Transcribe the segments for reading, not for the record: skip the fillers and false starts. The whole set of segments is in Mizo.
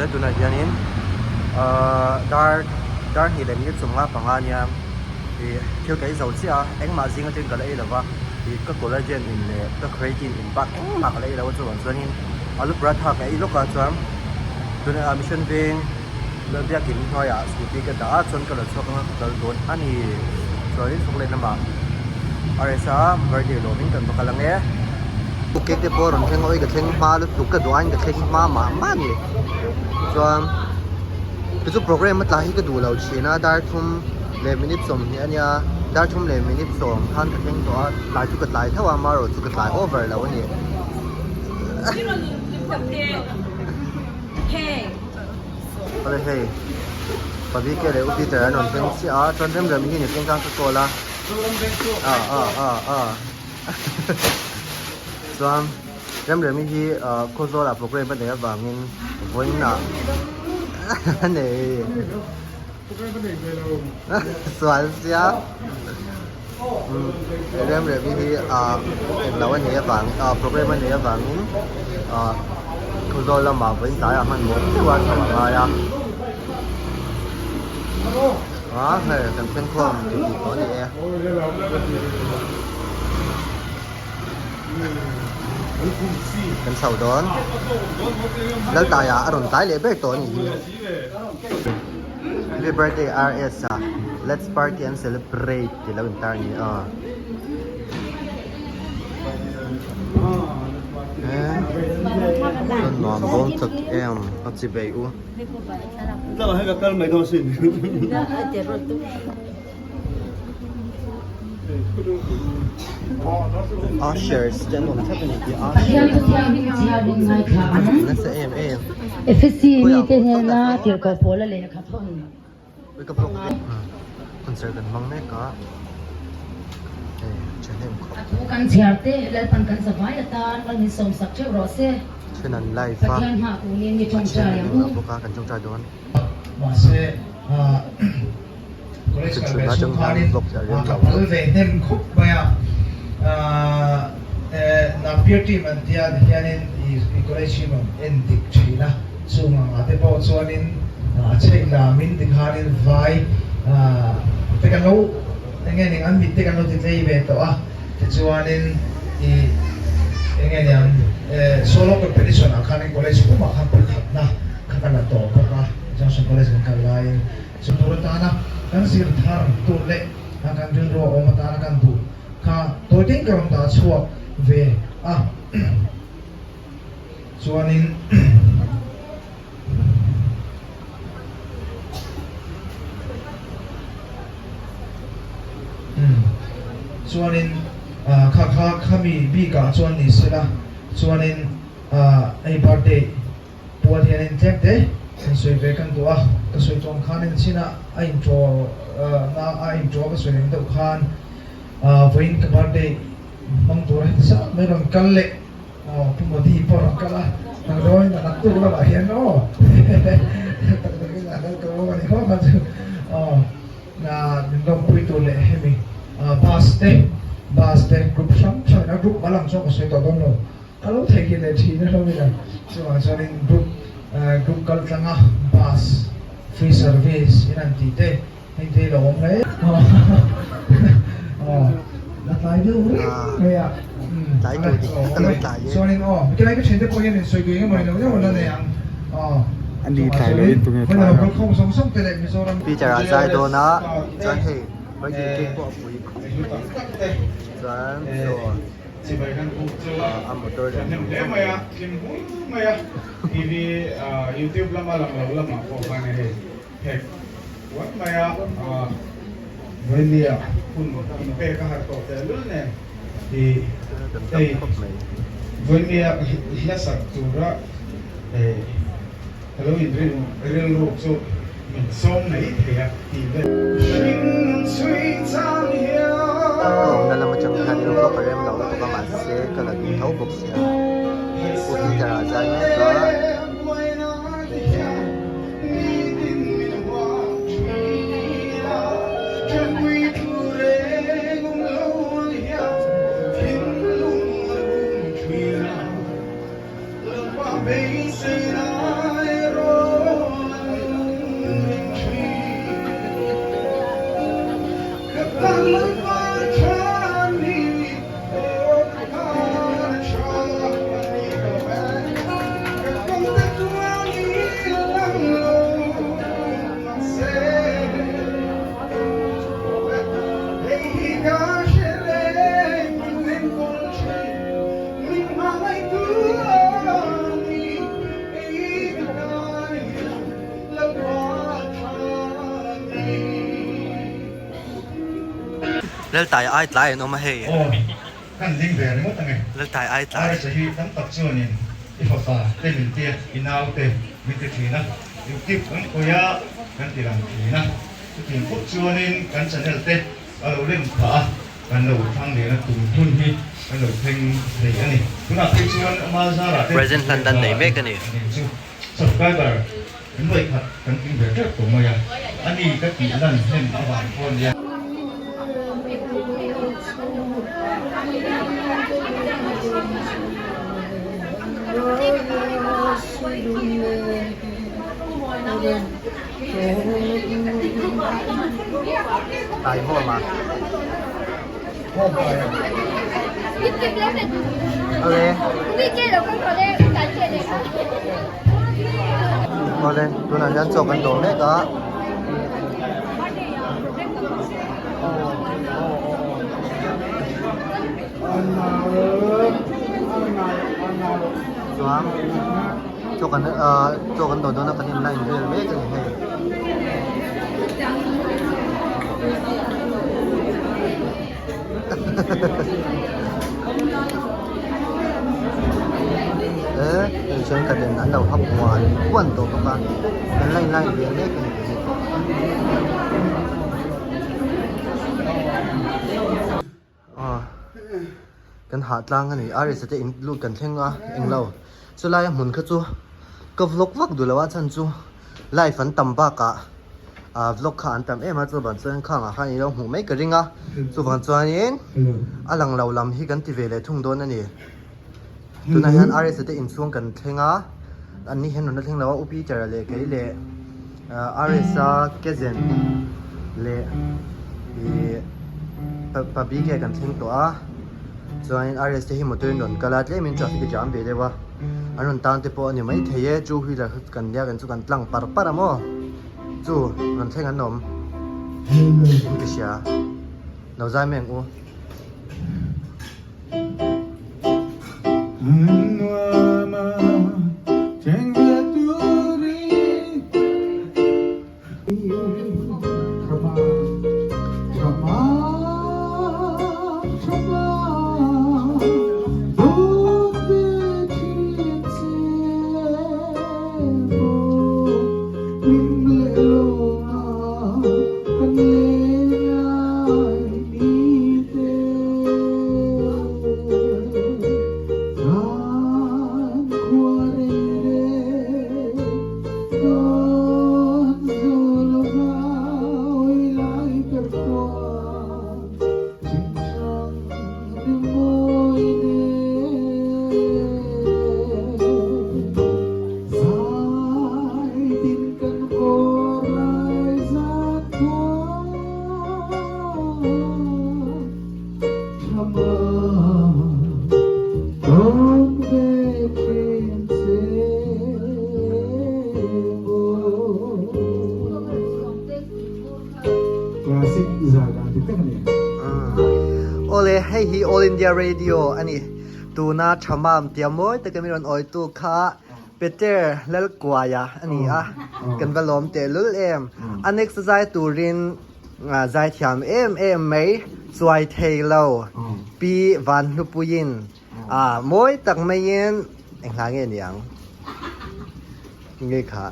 Awle tunah hianin ahh dar dar hnih leh minute 15 ania ih thil ka ei zo chiah a engmah zing atangin ka la ei lova ih ka collagen in leh ka creatine in bak engmah ka la ei lo a chuvang chuanin alu paratha ka ei lawk a chuan tunah mission veng biakin hnuaiah scooty ka dah a chuan ka la chhuak anga ka kal dawn a ni chuanin chawklet lamah RSa birthday lawmin kan va kal ang e. Cake te pawh a rawn thleng a oi ka thleng hma lutuk ka duh aiin ka thleng hma mah mah a ni chuan chu chu program a tla hi ka duh lo thin a dar thum leh minute 20 a nia dar thum leh minute 10 khan ka thleng tawh a tlai chu ka tlai tho a amaherawh chu ka tlai over lo a ni. Awle hei Pabike leh U Peter an rawn thleng chiah a chuan Remremi hi ni thleng khan ka call a ah ah ah ah chuan Remremi hi ah Khawzawl ah program a neih avangin vawiin ah a nei sual sia Remremi hi ah englo a neih avang ah program a neih avangin ah Khawzawl lamah vawiin tlaiah hmanhmawh deuh a chho a ngai a ah hei kan thleng khawm tih tih tawh a ni e. Kan chho dawn Laltaiah a rawn tlai leh ber tawh a nih hi. Happy birthday RS a let's party and celebrate tih lo intar a ni a he nuam dawn tak em a chi bei u. Ushers te an awm thlap a ni tih Pathian ushers Pathian hi chhiar in ngaithla an ang. awm nasa em em. Efesi Khawiah mite pawh sawn hnena tak e. tirhkoh pawla lehkha thawn. Ui ka vlog ve. Concert kan hmang mek a hei thahnem khawp. A thu kan chhiar te Lalpan kan zavai atan mal min sawmsak theuh rawh se. Then an live a Pathian hma kunin i a then tawngtai an ang englo u. bawk a kan tawngtai dawn. Mahse college kal ve chhung khanin ka phal ve hnem khawp mai a, Napier team an tia tihianin i college hi rawn en dik thin a, chung angah te pawh chuanin a chheih lamin tikhanin vai te kan lo eng nge ning an mit te kan lo ti tlei ve tawh a, tichuanin i eng nge niang solo competition ah khanin college pumah khan pakhatna kha ka la tawh bawk a, Johnson College kan kal laiin chu tur atana kan zir thar tur leh kan rilru a awm atana kan duh kha tawi teng ka rawn dah chhuak ve a. Chuanin Chuanin kha kha khami bikah chuan ni sela chuanin hei birthday Puan hianin tlem te han sawi ve kan duh a, ka sawi tawng khan en chin a, a intro na a intro ka sawi ang deuh khan vawiin ka birthday hmang tur a heti zat mai rawn kal leh aw Pu Modi pawh rawn kal a, nang dawn a naktuk lamah hian aw tak takin a kal tawh a ni khawp a chu aw min lawmpui tur leh hemi bus te bus te group hrang hrang in a group mal ang chuan ka sawi tawh dawn lo. Ka lo theihngilh leh thin a hlawmin a, chuvang chuanin group group kal tlanga bus free service in an tih te heng te hi lo awm hle aw a tlai deuh reng mai a Tlai tur dik tak a lo tlai e. Chuanin aw mitilai ka thiante pawh hian in sawi duh engemaw ni lo deuh an la nei ang aw Ani tlai lo in tunge tlai ang. Kalkhawm sawng sawng te leh Mizoram Peter a zai dawn a chuan hei birthday cake pawh a pui khawp mai chuan chaw Chibai kan buk chu a motor leh thahnem hle mai a, hlim hul mai a, TV YouTube lama lang lo lamah pawh khan hei phek uat mai a, Vawinia hun inpek a har tawh tehlul nen i hei Vawinia hla sak tura ka lo inrin rilruk chu min sawm mai thei a tih vel. Hring chhui chang hian. Ka awmna lam atang hian in vlog a rem lo lutuk a mahse ka la duh tho bawk sia Pu Peter a zai mek a. Laltai ai tlai an awm a hei. Aw, kan ding ve ringawt ange. Laltai ai tlai. Arsa hi tam tak chuanin i fapa te min tia, i nau te min ti thin a, YouTube kan khawih a, kan ti lang thin a. Chutiang khawp chuanin kan channel te a lo lem phah a. Kan lo thlang lehna tum hun hi kan lo thleng thei a ni. Tunah phei chuan ama zarah te Present hlan dan nei mek a ni. Nen chu subscriber kan vawi khat kan tling ve teuh tawh mai a, a ni ka tih lan hnem avang pawh a nia. Tai hawm a. Awle. Awle, tunah hian chaw kan dawr mek a. Chuan chaw kan ahh chaw kan dawr dawn a kan in line vel mek a ni hei. E hei chuan ka den an lo hap muan muan tawh bawk a kan line line vel mek a ni hei. Aw kan hah tlang a ni arisa te in lut kan thleng a englo chulai a hmun kha chu ka vlog vak duh lo a chhan chu live an tam bakah ah vlog kha an tam em a chuvang chuan khangah khan ilo hmuh mai ka ring a chuvang chuanin a lang lo lam hi kan ti ve leh thung dawn a ni tunah hian arisa te inchhung kan thleng a an ni hian rawn la thleng lo a u Peter a leh kei leh Arisa Kezen leh ih pa BK kan thleng tawh a chuanin RS te hi motor in rawn kal a tlemin traffic a jam ve deuh a an rawn tan te pawh a ni maithei e two wheeler kha kan nia kan chu kan tlang par par a maw chu rawn thleng an awm in ka hria lo zai mai ang u. Awle hei hi All India Radio a ni. Tuna Thamam tia mawi taka mi rawn awitu kha Peter Lalkuaia a ni a. Kan va lawm tehlul em. A next zai turin Zaithiam em em mai chuai thei lo Pi Van Hlupuiin a mawi tak maiin eng hla nge niang nge kha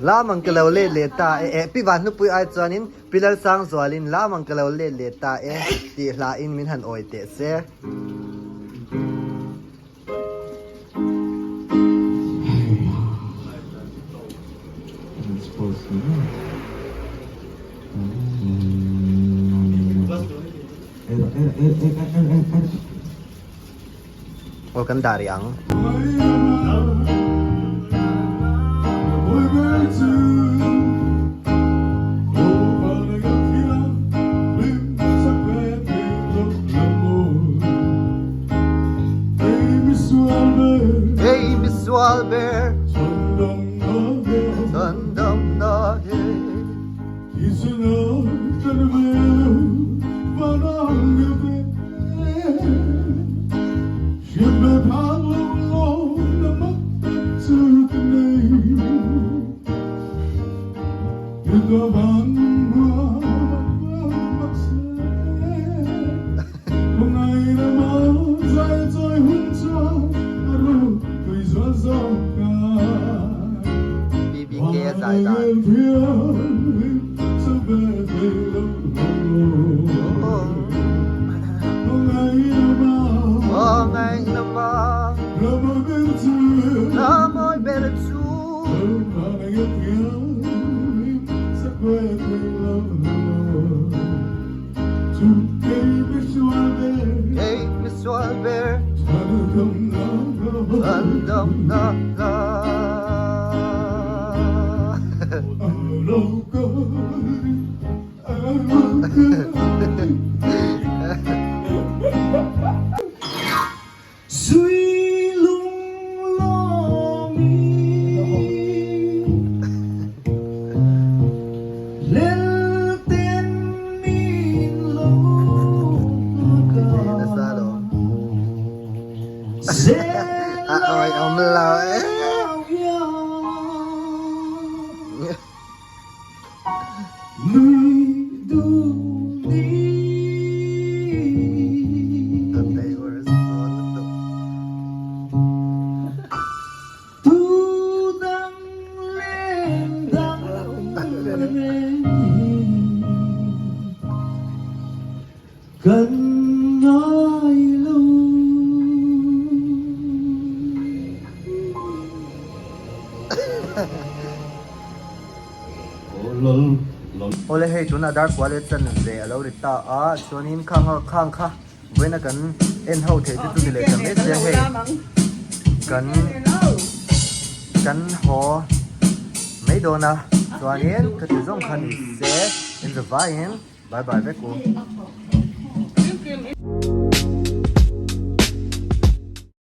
Lam ang ka lo let leh ta e eh Pi Van Hlupui ai chuanin Pi Lalsangzualin Lam ang ka lo let leh ta e tih hlain min han awi teh se. Aw kan dah rih ang. BBK a zai dan. Awle hei tunah dar kual leh chan ve a lo ri ta a chuanin khang ho khang kha vawiina kan en ho theih te chu ni leh ta mai sia hei kan kan haw mai dawn a chuanin ka ti zawng kha ni se in zavaiin bye bye vek u.